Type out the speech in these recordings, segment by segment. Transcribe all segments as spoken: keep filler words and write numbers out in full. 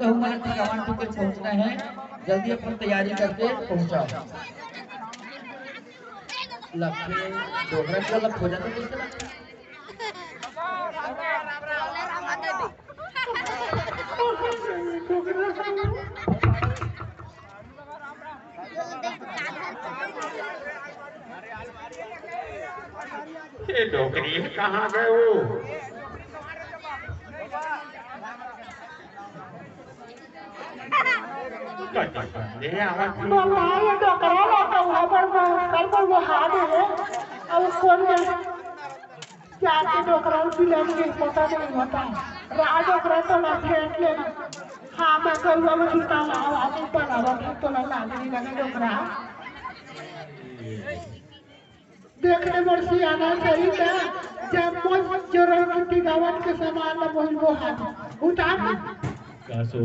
तो हमारे टिकावन टिकट पहुंचना है, जल्दी अपन तैयारी करके पहुंचा। लक्ष्मी डोकरा के लग हो जाता, कैसे लगता? ये डोकरी कहाँ गए वो? ले आवा। बाबा, ये डोकरा ला तो उहाँ पर वो, कर पर वो हाथ है, अब कौन में जाके डोकरा बिलन के पता नहीं होता। राज डोकरा तो ना फेंक लेना। हाँ, मैं करूँगा, मैं झूठा ना आवा, नहीं पड़ा, वो तो ना लाग नहीं लगा डोकरा। देख ले मोर सियाना सही का, जब मोर जोरन की टिकावन के समान न बोल वो हाथ उतार। का सो?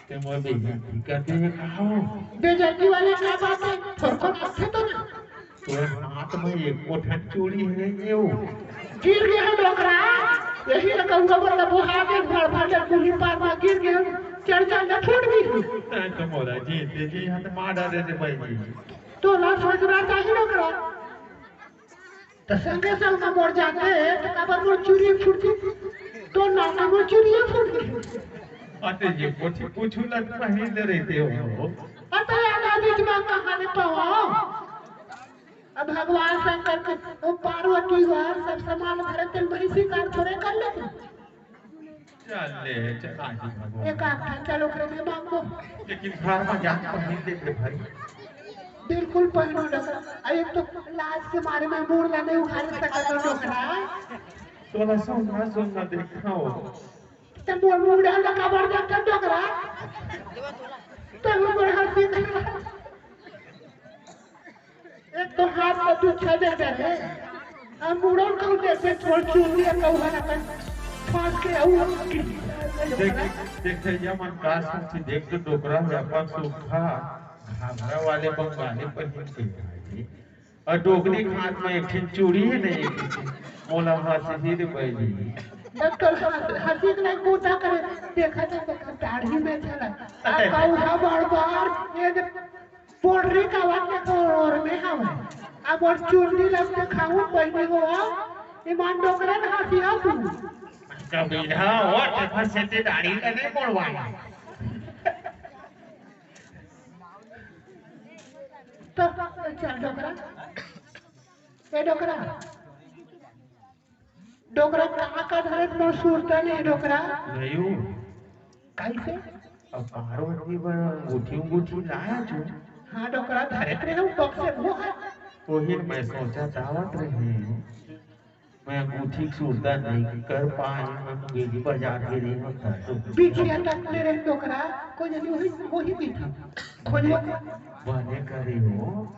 ते मोर बेइज्जती कर दे हे का हो? बेइज्जती वाले का बात है? थोरको रखे तो ना। तोर हाथ में एको ठन चूड़ी है ये हो। गिर गया है डोकरा। यही तो कहूँगा, बोला वो हाथ एक भड़ भड़ के कुल्ही पार में गिर गया। चढ़ चढ़ के फूट भी। तैं तो मोला जीते जी हाथ मार डारे रे भाई जी। तोला सोचना चाहिए ना करा। तो संगे संग में मर जाते तो काबर मोर चूड़ी फूटती? तो ना ना मोर चूड़िया फूट गई। अते ये कोठी कुछ लग पहले रहते हो। अते याद आ बीच में कहानी पाओ। अब भगवान शंकर के, वो पार्वती बार सब सामान भरे तेल भैंसी कार थोड़े कर लेते। चल ले, चल आज ही भगवान। एक आध ठन चलो करे में मांगो। लेकिन घर में जाके पहन दे रे भाई। बिल्कुल पहनो डोकरा। अरे तो लाज के मारे मैं मूड़ ला नहीं उखाड़ सकता डोकरा। तोला सुनना, सुनना देखाओ। तो मूड़, मूड़ डालना काबर जाता डोकरा। तो मूड़ हंसी कर। एक तो हाथ में तू छेदे दे रे, हम मुड़न कहूँ देखे छोड़ चूड़िया कहूँ है ना, फांस के आऊ हम। देख, देख, ये मन का सोची, देख तो डोकरा है, अपन सूखा घाघरा वाले बंगाली पहन के आए। और डोकरी के हाथ में एक ठिन चूड़ी है नहीं, मोला हंसी रे बैली। डॉक्टर हंसी के नहीं पूछा करे, देखा था, देखा दाढ़ी में चला। आ कहूँ है बार बार, ये पोटरी का वाक्य तो और में हवे। अब और चुन्नी लग के खाऊं पहले हो, ईमान डोकरा ना हंसी हो तू। कबीरा हो, देखो सेती दाढ़ी का नहीं मोड़वाना। तो चल डोकरा, ए डोकरा। डोकरा का का धरे तो सुरता नहीं डोकरा। नहीं हूँ। कैसे? अब पार्वती बर अंगूठी, अंगूठी लाया जो। हाँ डोकरा धरे तेरे हम बक्से वो है। वही मैं सोचा दावत रही हूँ। मैं अंगूठी की सुरता नहीं कर पाए, मैं मुंगेली बाजार के नहीं होता तो। बिखिया तक में रहे डोकरा, कोई नहीं वही, वही भी था। खोजो। बने करे हो।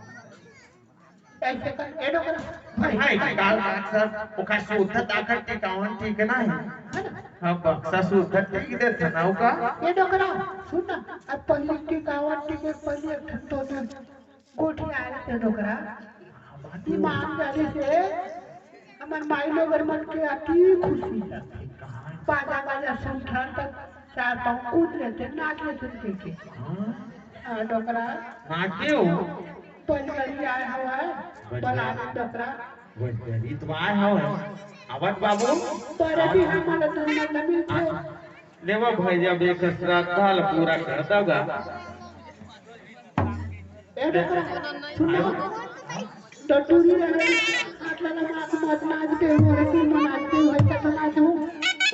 ऐसे कर, ए डोकरा। भाई, भाई, काल रात सर, ओका सुरता ताकत टिकावन ठीक ना है। है ना? हाँ, बक्सा सुरता ठीक दे था ना ओका। ए डोकरा, सुन ना, अब पहले टिकावन ठीक है, पहले एक ठन तो दे। गोठियाए रहिथे डोकरा। ईमानदारी से हमर माई लोग मन के अति खुशी। बाजा बाजा सुनथन त चार पाँव कूद लेथे, नाच लेथे देखे। हाँ डोकरा। नाचे हो? बजगरी आए हवय, बजगरी। बलावे डोकरा। बजगरी तो आए हवय। आवत बाबू। बरदी हमन ल तो मिलथे। लेवा भैया, एक श्रद्धा ल पूरा कर दगा। ए डोकरा, सुन ना। डटूरी रहे, हाथ लगा माथ मत नाच दे, मोरे दिल में नाच दे, भाई का तो नाच हो।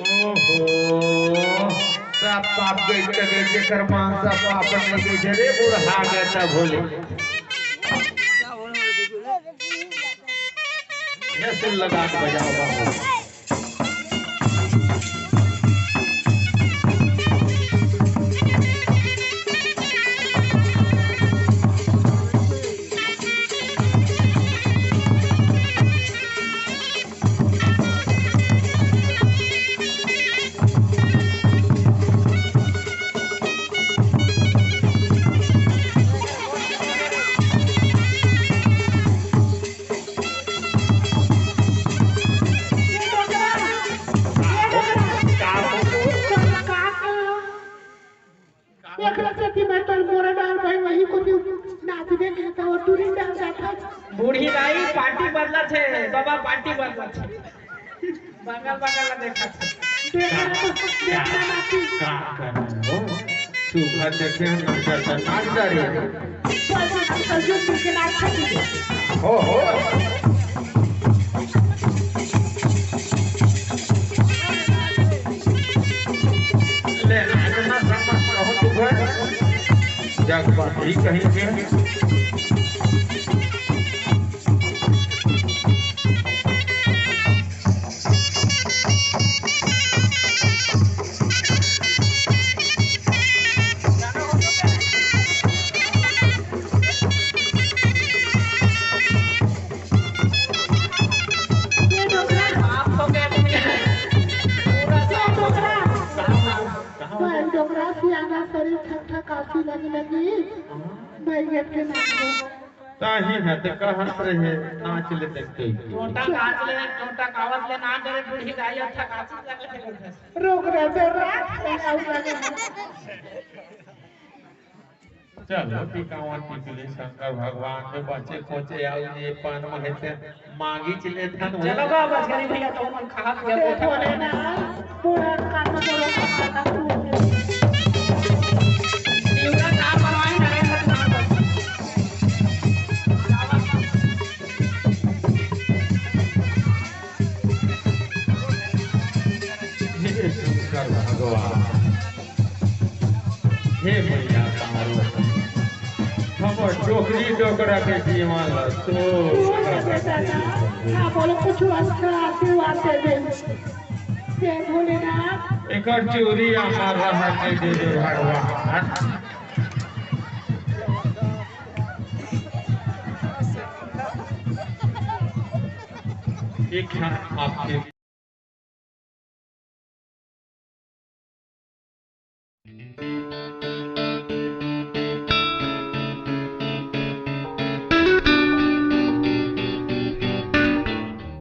ओहो, सब पाप गई त गई, जेकर मानसा पाप नहीं गई, जरे बुढ़ा गए तब भोले। ये सुन लगा के बजाओ बाबू। एकरा सेती मैं तोर मोरा डाल भाई वही को भी नाच दे के तो टूरी डाल जाता। बूढ़ी दाई पार्टी बदलत हे, बाबा पार्टी बदलत हे। बगल बगल ला देखत हे। देखना, देखना नाची। का कर रहे हो? सुबह देखे हम नंबर पर नाच डाले। चल, चल, चल, चल, चल, चल, नाच दीजिए। हो, हो। ले, आज ना समझ कहो तू घर। जग बात ही कहीं के। ये डोकरा, ये डोकरा, भाई डोकरा सियाना शरीर ठक ठक आसी लगी लगी, भाई गेट के नाम ताही ह त कहत रहे, नाच ले तक कही। टोटा काच ले, टोटा कावत ले ना करे, बूढ़ी दाई अब थकाची लगे थे लोग। रोक रहे थे, रात में आऊ लगे। चलो, टिकावा टिकली शंकर भगवान में बचे खोचे आऊ ये पान में हेते मांगी चले थन हो। चलो गा, बचकरी भैया, तो मन खा पिया ए, बोल। भोलेनाथ, पूरा कान में बोलो, कान में बोलो। जीवरा का बनवाई नरेंद्र कुमार को। हे शंकर भगवान, हे मैया पार्वती, हमर डोकरी डोकरा के जीवन ल सुख सुंदर कर दे। हाँ, बोलो, कुछ अच्छा आशीर्वाद दे दे। जय भोलेनाथ। एकर चूरी अमर रहा के दे दे भगवान। एक क्षण आपके